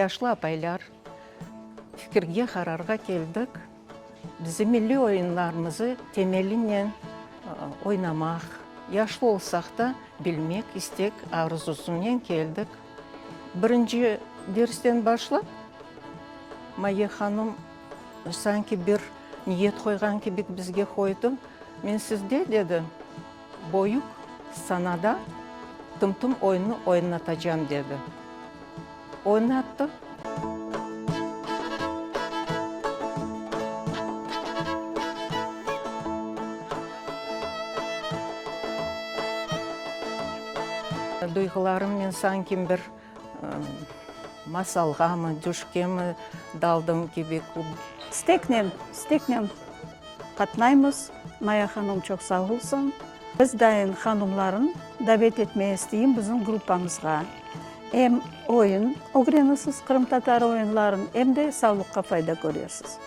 Yaşlı apaylar, fikirge, qararğa keldik, bizim milliy oyunlarımızı temelinen oynamaq, yaşlı olsaq da, bilmek istek arzusınen keldik. Birinci dersten başlap, Maye hanım sanki bir niyet qoyğan kibi bizge qoydı, Men sizde, dedi, Böyük sanada Tım-tım oyunı oynatacam, dedi. Oynattı. Duyğularımnen sanki bir masalğamı, düşkemi daldım kibi. İsteknen, isteknen qatnaymız. Maya hanım çoq sağ olsun. Biz dayın hanımların davet etmeye isteyim bizim gruppamızğa. Em oyun ögrenirsiz, qırımtatar oyunların, em de sağlıqqa fayda körersiz.